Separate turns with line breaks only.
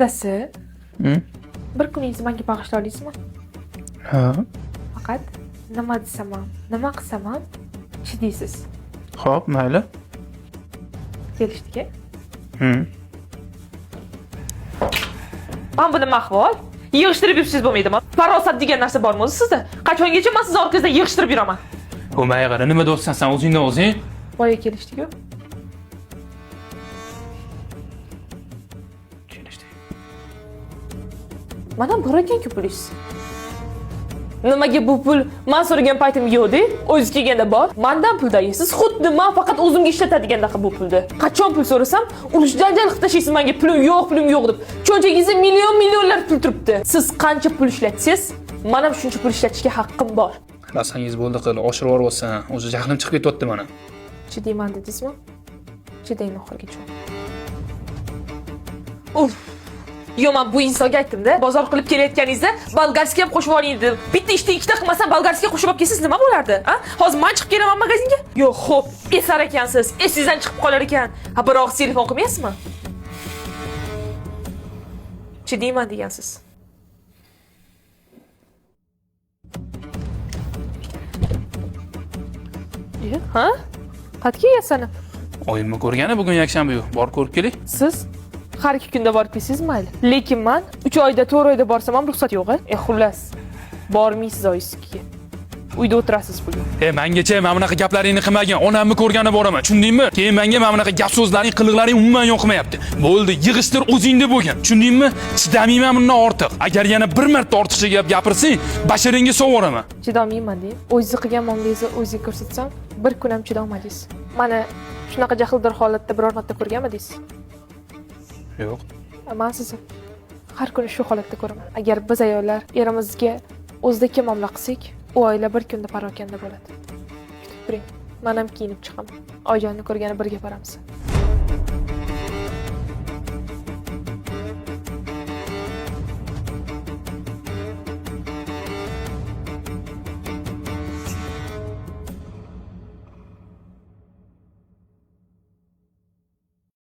Dadasi, bir kuningizni menga bag'ishlay olasizmi?
Ha.
Faqat nima desam ham, nima qilsam ham chidaysiz.
Xo'p, mayli.
Kelishdik-a? Mana bu nima ahvol? Yig'ishtirib yursangiz bo'lmaydimi? Farosat degan narsa bormi o'zi sizda? Qachongacha men sizni orqangizdan yig'ishtirib yuraman?
O mayli, nima do'stsan sen o'zingdan o'zing?
Boya kelishdik-ku.
Kelishdik.
Mana bor ekan-ku pulingiz. Nimaga bu pul men so'ragan paytim yo'q-da, o'zi kelganda bor. Mandan pul daysiz, xuddi men faqat o'zimga ishlatadigandaqa bu pulni. Qachon pul so'rasam, urush janjal qilib tashlaysiz menga pulim yo'q, pulim yo'q deb. Cho'ntagingizda million millionlar pul turibdi. Siz qancha pul ishlatsangiz, men ham shuncha pul ishlatishga haqqim bor.
Rasangiz bo'ldi qil, oshirib yuboryapsan. O'zi jahlim chiqib ketyapti mana.
Chidayman dedingizmi? Chidayman oxirigacha. Uf. Yo, men bu insonga aytdim-da, bozor qilib kelayotganingizda bolgarskiy ham qo'shib oling dedim. Bitta ishni ikkita qilmasam bolgarskiy qo'shib olib kelsangiz nima bo'lardi? A? Hozir men chiqib kelaman magazinga. Yo'q, xo'p, esar ekansiz, esingizdan chiqib qolar ekan. Ha, bir og'iz telefon qilmaysizmi? Chidayman degansiz. Ha? Qayerga kelsan?
Oyimni ko'rgani bugun yakshanba-yu, borib ko'rib keling.
Siz har ikki kunda borib kelsangiz mayli. Lekin men 3 oyda, 4 oyda borsam ham ruxsat yo'q. Xullas, bormaysiz oyingizga. Uyda o'tirasiz bugun.
Mengacha mana bunaqa gaplaringni qilmagin. Onamni ko'rgani boraman, tushundingmi? Keyin menga mana bunaqa gap so'zlaring, qiliqlaring umuman yoqmayapti. Bo'ldi, yig'ishtir o'zingda bo'lgin. Tushundingmi? Chidamayman bundan ortiq. Agar yana bir marta ortiqcha gap gapirsang, basharingga sovoraman.
Chidolmayman deng. O'zingizni qilgan muomalangizni o'zingizga ko'rsatsam, bir kun ham chidolmadingiz. Mana shunaqa jahldor holatda biror marta ko'rganmidingiz?
Yo'q.
Men sizni har kuni shu holatda ko'raman. Agar biz ayollar erimizga o'zidagi muomala qilsak, u oila bir kunda parokanda bo'ladi. Kutib turing. Men ham kiyinib chiqaman. Oyijonni ko'rgani birga boramiz.